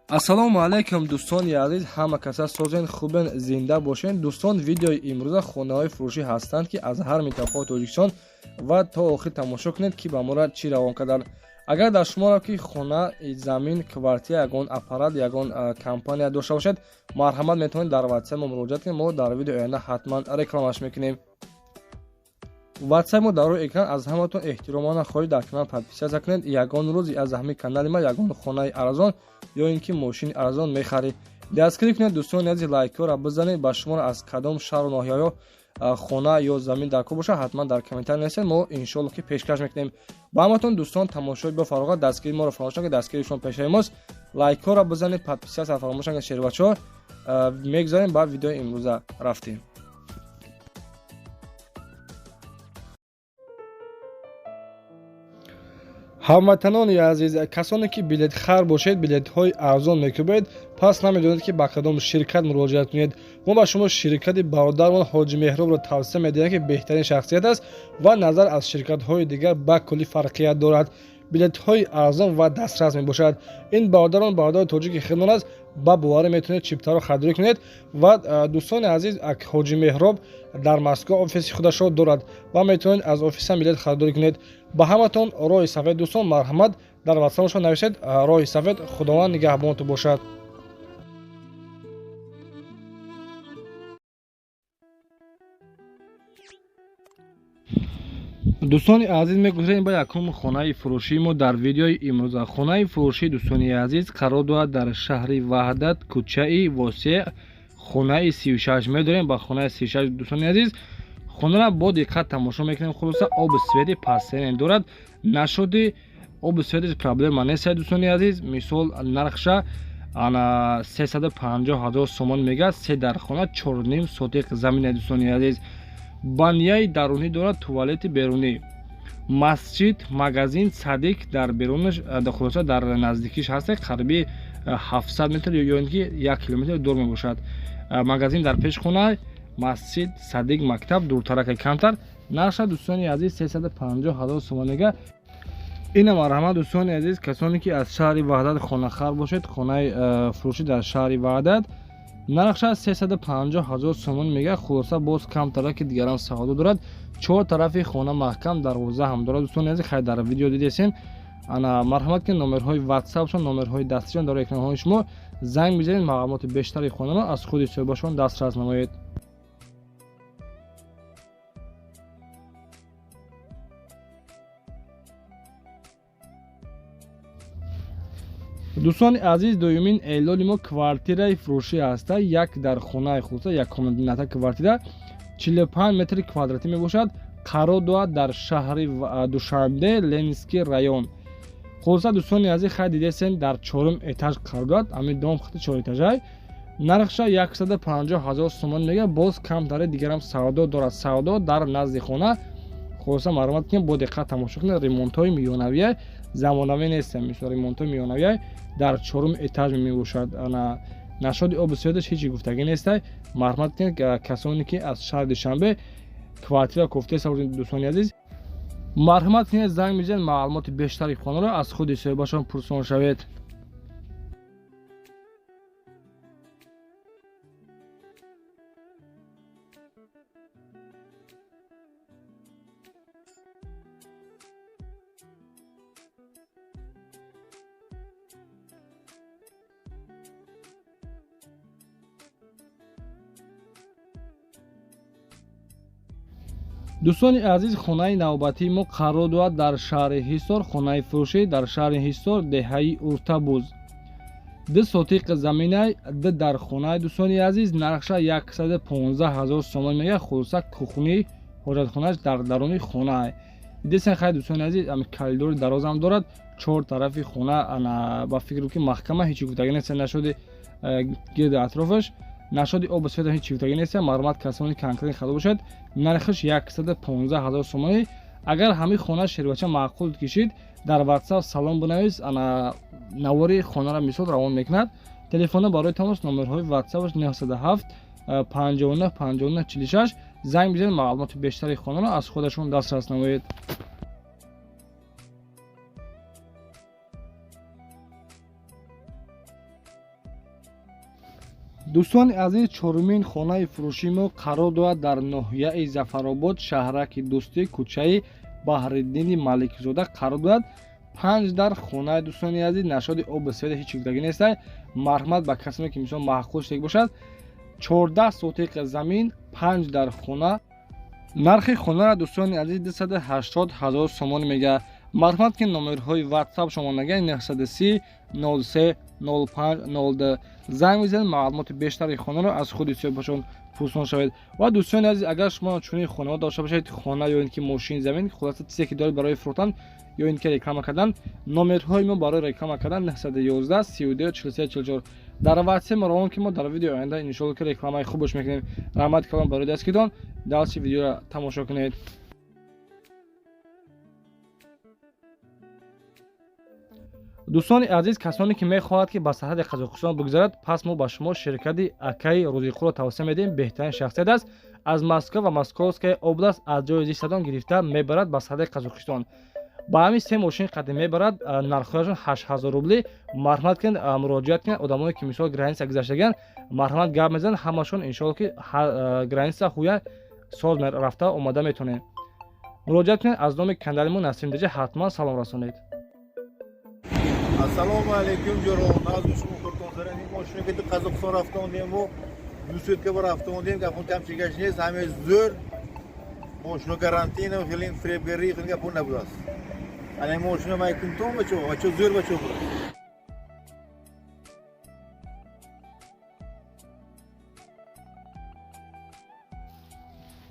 Ассалому алайкум, дӯстони азиз, ҳама каса созен, хубен, зинда бошен. Дӯстон, видеои имрӯза хонаҳои фурӯшӣ ҳастанд, ки аз ҳар минтақаи Тоҷикистон, ва то охир тамошо кунед, ки ба мора чӣ равон карданд. Агар дар шуморо ки хона, замин, квартира, ягон аппарат, ягон компания дошта бошед, марҳамат, метавонед дар ватсап мо муроҷиат кунед. Мо дар видеои оянда ҳатман рекламаш мекунем. Ватсап мо дар рӯи экран. Аз ҳаматон эҳтиромона хоҳиш, дар канал подписаться кунед. Ягон рӯзи аз ҳамин канали ма ягон хонаи арзон ё ин ки мошини арзон мехаред. Дастгирӣ кунед, дӯстони азиз, лайкҳоро бизанед. Ба шуморо аз кадом шаҳру ноҳияҳо хона ё замин дар кор бошад, ҳатман дар комментарий нависед, мо иншоалло ки пешкаш мекунем ба ҳаматон. Дӯстон, тамошои бо фароғат, дастгирии моро фаромӯш накунед, дастгирии шумо пешаи мост. Лайкҳоро бизанед, подписаться фаромӯш накунед. Шербачаҳо, мегузарем ба видеои имрӯза, рафтем. Ҳамватанони азиз, касоне ки билетхар бошед, билетҳои арзон мекӯбед, пас намедонед, ки ба кадом ширкат муроҷиат кунед. Мо ба шумо ширкати бародармон Ҳоҷи Меҳробро тавсия медиҳем, ки беҳтарин шахсият аст ва назар аз ширкатҳои дигар ба куллӣ фарқият дорад, билетҳои арзон ва дастрас мебошад. Ин бародарон бародари тоҷики худмон аст, ба боварӣ метавонед чиптаро харидорӣ кунед. Ва, дӯстони азиз, Ҳоҷи Меҳроб дар Москва офиси худашро дорад ва метавонед аз офисам билет харидорӣ кунед. Ба ҳаматон роҳи сафед, дӯстон, марҳамат, дар ватсапашон нависед: роҳи сафед, Худованд нигаҳбонтон бошад. Дӯстони азиз, мегузарем ба якум хонаи фурӯшии мо дар видеои имрӯза. Хонаи фурӯшии, дӯстони азиз, қарор дорад дар шаҳри Ваҳдат, кӯчаи Восеъ, хонаи 36. Медорем ба хонаи 36. Дӯстони азиз, хонаро бо диққат тамошо мекунем. Хулоса, оби свети пастсене дорад, нашуди оби свети проблема нест. Дӯстони азиз, мисол, нархша ана 350 000 сомон мегӯяд. Се дар хона, 4,5 сотиқ замина. Дӯстони азиз, баняи дарунӣ дорад, туалети берунӣ, масҷид, магазин, садик дар берунаш. Хулоса, дар наздикиш ҳаст, қариби 700 метр ё ин ки 1 километр дур мебошад. Магазин дар пеши хона, масҷид, садик, мактаб дуртарака камтар. Нарша, дӯстони азиз, 350 000 сомон мега. Ина марҳамат, дӯстони азиз, касоне ки аз шаҳри Ваҳдат хонахар бошед, хонаи фурӯшӣ дар шаҳри Ваҳдат, нархша 350 000 сомон мега. Хулоса, боз камтара ки дигарам савдо дорад. Чор тарафи хона маҳкам, дарвоза ҳам дорад. Дӯстони азиз, хай, дар видео дидесен. Ана, марҳамат, ки номерҳои ватсапшон, номерҳои дастишон дар экранҳои шумо, занг бизанед, маълумоти бештари хонаро аз худи соҳибашон дастрас намоед. Дӯстони азиз, дуюмин эълони мо квартираи фурӯшӣ ҳаста, як дар хонаи. Хулоса, як комната квартира, 45 метри квадратӣ мебошад, қарор дорад дар шаҳри Душанбе, Ленинский район. Хулоса, дӯстони азиз, хай, дидесен, дар чорум этаж қарор дорад. Ҳамин дом хати чорэтажай. Нархша 150 000 сомон мега, боз камтаре дигарам савдо дорад, савдо дар назди хона. Хулоса, маълумот кунем, бо диққат тамошо кунед. Ремонтҳои миёнавия, замонавӣ нестем, мисол, ремонтҳои миёнавия, дар чорум этаж мебошад. Ана, нашоди оби светаш ҳеҷ гуфтагӣ нестай. Марҳамат кунед, касоне ки аз шаҳри Душанбе квартира кофтеса, дӯстони азиз, марҳамат кунед, занг мезанед, маълумоти бештари хонаро аз худи соҳибашон пурсон шавед. Дӯстони азиз, хонаи навбатии мо қарор дорад дар шаҳри Ҳисор. Хонаи фурӯшӣ дар шаҳри Ҳисор, деҳаи Уртабуз, 2 сотиқ заминай, ду дар хонаи. Дӯстони азиз, нархша 115 000 сомон мега. Хулоса, кухни, ҳоҷатхонааш дар даруни хонаа дидесен. Хай, дӯстони азиз, ами коридори дарозам дорад, чор тарафи хона, ана, ба фикру ки маҳкама, ҳеҷ гуфтагӣ нест нашуди гирди атрофаш, нашоди обу света ҳеҷ гуфтагӣ нест. Маълумот, касони конкретно хадо бошад, нархаш 115 000 сомонӣ. Агар ҳамин хона, шербача, маъқул кишид, дар ватсап салом бинавис, ана, навори хонаро мисол равон мекунад. Телефона барои тамос, номерҳои ватсапаш 907 59 59 46. Занг бизанед, маълумоти бештари хонаро аз худашон дастрас намоед. Дӯстони азиз, чорумин хонаи фурӯшии мо қарор дорад дар ноҳияи Зафаробод, шаҳраки Дӯстӣ, кӯчаи Баҳриддини Маликзода қарор дорад. 5 дар хонаи дӯстони азиз, нашоди об свет ҳеҷ чиздагӣ нест. Марҳамат ба касоне ки мисол маъқул шудагӣ бошад. 14 сотиқ замин, 5 дар хона. Нархи хонаро дӯстони азиз 280 000 сомонӣ мегӯяд. Марҳамат ки номерҳои WhatsApp шумо нагӯяд 930 03 05 02. Занг бизанед, маълумоти бештари хонаро аз худи соҳибашон пурсон шавед. Ва дӯстони азиз, агар шумо чунин хонаҳо дошта бошед, хона ё ин ки мошин, замин, хулоса чизе ки доред барои фурӯхтан ё ин ки реклама кардан, номерҳои мо барои реклама кардан 911 32 43 44. Дар WhatsApp мо равон ки мо дар видеои оянда иншоалло ки рекламаи хубаш мекунем. Раҳмати калон барои дастгиритон. Дальше видеоро тамошо кунед. Дӯстони азиз, касоне ки мехоҳад ки ба сарҳади Қазоқистон бигзарад, пас мо ба шумо ширкати акаи Рӯзиқулро тавсия медиҳем. Беҳтарин шахсият аст. Аз Москва ва Московская область аз ҷои зистатон гирифта мебарад ба сарҳади Қазоқистон. Ба ҳамин се мошин қадим мебарад, нархҳояшон 8000 рубли. Марҳамат кунед, муроҷиат кунед. Одамое ки мисол граница гузаштагианд, марҳамат гап мезананд, ҳамашон иншоалло ки граница ҳуя соз рафта омада метавонед. Муроҷиат кунед, аз номи канали мо Насим Деҷа ҳатман салом расонед. Ассалому алайкум, ҷурон. Аз шумо хуртон зарани мошина ки Қазоқистон рафта ондем мо дусетка ба рафта ондем, гапон камчигаш нест, ҳаме зӯр мошина, гарантина, хеле фиребгарӣ, хеле гапон набудааст. Ана мошина майкунтон бачо, бачо зӯр бачо буд.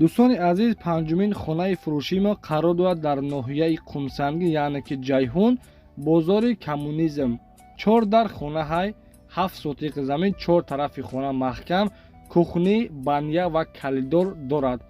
Дӯстони азиз, панҷумин хонаи фурӯшии мо қарор дорад дар ноҳияи Қумсангӣ, яъне ки Ҷайҳун, бозори Коммунизм. 4 дар хона ҳай, 7 сотиқ замин, 4 тарафи хона маҳкам, кухни, баня ва калидор дорад.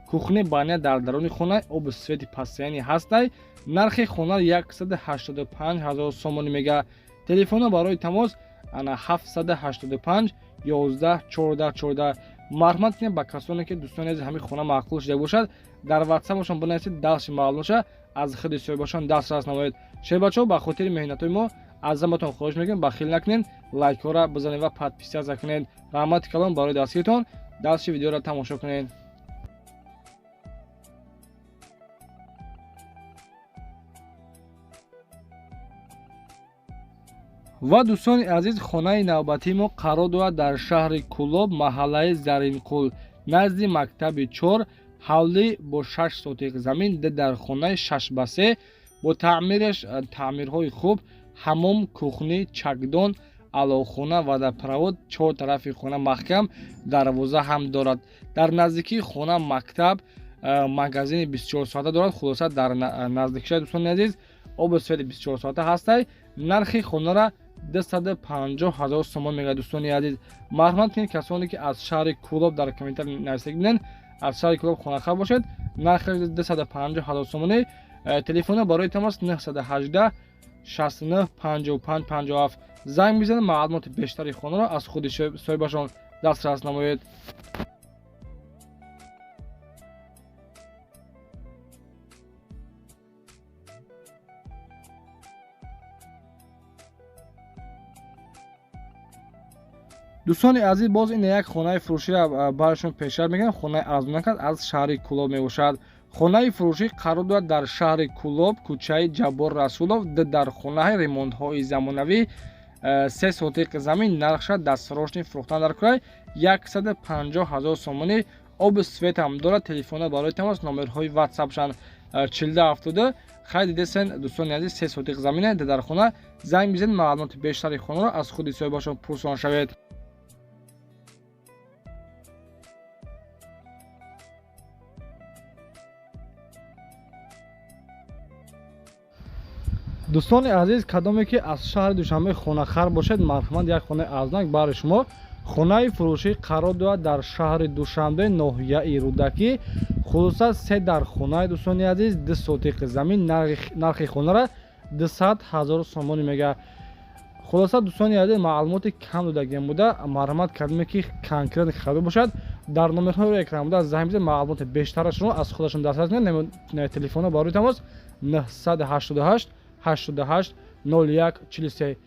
Кухни, баня дар даруни хона, оби свети пастияни ҳастай. Нархи хона 185 000 сомонӣ мегӯяд. Телефонҳо барои тамос ана 785 11 14 14. Марҳамат кунед ба касоне ки дӯстони азиз ҳамин хона маъқул шуда бошад, дар WhatsApp-шон бинависед, дастши маълум шавад, аз худи соҳибашон дастрас намоед. Шербачаҳо, ба хотири меҳнатҳои мо аз заматон хоҳиш мекунем, бахил накунед, лайкҳоро бизанед ва подписаться кунед. Раҳмати калон барои дастгиритон. Дастши видеоро тамошо кунед. Ва дӯстони азиз, хонаи навбатии мо қарор дорад дар шаҳри Кӯлоб, маҳаллаи Заринқул, назди мактаби 4, ҳавлӣ бо 6 сотиқ замин, д дар хонаи 6 ба 3 бо таъмираш, таъмирҳои хуб, ҳамом, кухни, чакдон, аловхона, водопровод, 4 тарафи хона маҳкам, дарвоза ҳам дорад. Дар наздикии хона мактаб, магазини 24 соата дорад. Хулоса, дар наздикиша дӯстони азиз оби свети 24 соата ҳастай. Нархи хонара 250 000 сомон мегӯяд. Дӯстони азиз, марҳамат кунед, касоне ки аз шаҳри Кӯлоб дар комментар нависагӣ бинед, аз шаҳри Кӯлоб хонахар бошед, нархи 250 000 сомонӣ. Телефонҳо барои тамос 918 69 55 57. Занг бизанед, маълумоти бештари хонаро аз худи соҳибашон дастрас намоед. Дӯстони азиз, боз ин як хонаи фурӯширо барашон пешниҳод мекунем. Хонаи арзонак аст, аз шаҳри Кӯлоб мебошад. Хонаи фурӯшӣ қарор дорад дар шаҳри Кӯлоб, кӯчаи Ҷаббор Расулов, д дар хонаи ремонтҳои замонавӣ, 3 сотиқ замин, нархша дастфарошни фурӯхтан дар кӯрай 150 000 сомонӣ. Оби свет ҳам дорад. Телефонҳо барои тамос номерҳои WhatsApp-шан 4272. Хай дидесен, дӯстони азиз, 3 сотиқ замине, д дар хона. Занг бизанед, маълумоти бештари хонаро аз худи соҳибашон пурсон шавед. Дӯстони азиз, кадоме ки аз шаҳри Душанбе хонахар бошед, марҳамат, як хонаи арзонак барои шумо. Хонаи фурӯшӣ қарор дорад дар шаҳри Душанбе, ноҳияи Рӯдакӣ. Хулоса, се дар хонаи дӯстони азиз, 2 сотиқ замин, нархи хонара 200 000 сомонӣ мегӯяд. Хулоса, дӯстони азиз, маълумоти кам додагиам буда. Марҳамат, кадоме ки конкретно харидор бошад, дар номерҳои экран буда занг бизанед, маълумоти бештарашро аз худашон дастрас кунед. Телефонҳо барои тамос 988 88 01 43.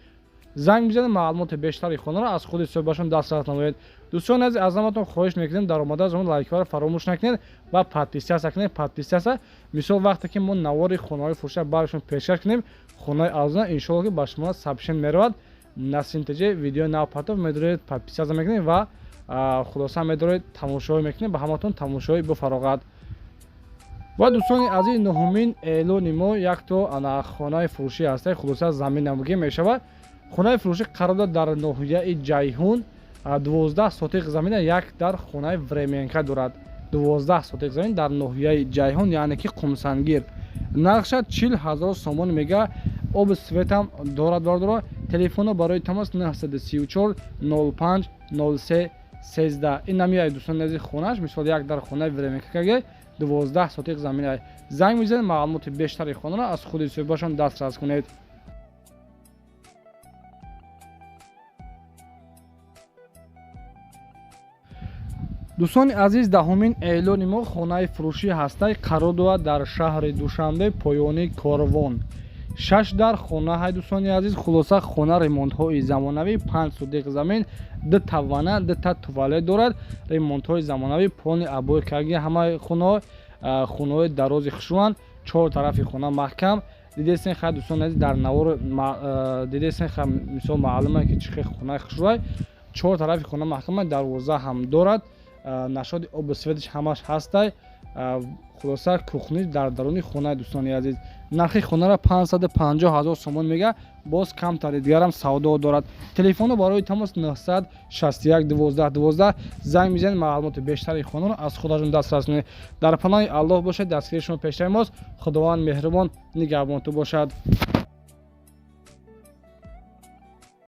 Занг бизанед, маълумоти бештари хонаро аз худи соҳибашон дастрас намоед. Дӯстони азиз, аз ҳаматон хоҳиш мекунем, дар омада аз он лайкҳоро фаромӯш накунед ва подписаться кунед. Подписаться, мисол, вақте ки мо навори хонаҳои фурӯша баршон пешкаш кунем, хонаи арзона, иншоалло, ки ба шумо сообщение меравад. Насим ТЖ видеои нав патов медоред, подписаться мекунед ва хулоса медоред, тамошоҳо мекунед. Ба ҳаматон тамошои бофароғат. Ва дӯстони азиз, нуҳумин эълони мо якто ана хонаи фурӯшӣ ҳаста. Хулоса, заминамгӣ мешавад. Хонаи фурӯшӣ қарор дорад дар ноҳияи Ҷайҳун, 12 сотиқ замина, як дар хонаи временка дорад. 12 сотиқ замин дар ноҳияи Ҷайҳун, яъне ки Қумсангир. Нархша 40 000 сомон мега, оби светам дорад, бардора. Телефоно барои тамос 934 05 03 13. Ин намияи, дӯстони азиз, хонааш, мисол, як дар хонаи временка каге, 12 сотиқ замина. Занг мезанед, маълумоти бештари хонаро аз худи соҳибашон дастрас кунед. Дӯстони азиз, даҳумин эълони мо хонаи фурӯшӣ ҳастай, қарор дорад дар шаҳри Душанбе, поёни Корвон, шаш дар хона ҳай. Дӯстони азиз, хулоса, хона ремонтҳои замонавӣ, 5 сотиқ замин, дута ванна, дута туалет дорад, ремонтҳои замонавӣ, полный обои карги ҳамаи хонаҳо, хонаҳои дарози хушрӯанд, чор тарафи хона маҳкам. Дидесен хай, дӯстони азиз, дар навор дидесен хай, мисол, маълума ки чӣ хел хонаи хушрӯай. Чор тарафи хона маҳкама, дарвоза ҳам дорад, нашоди обу светиш ҳамаш ҳастай. Хулоса, кухни дар даруни хонаи. Дӯстони азиз, нархи хонаро 550 ҳазор сомон мега, боз камтари дигарам савдо дорад. Телефоно барои тамос 961 12 12. Занг мезанед, маълумоти бештари хонаро аз худашон дастрас кунед. Дар паноҳи Аллоҳ бошед, дастгири шумо пештари мост. Худованд меҳрубон нигаҳбонту бошад.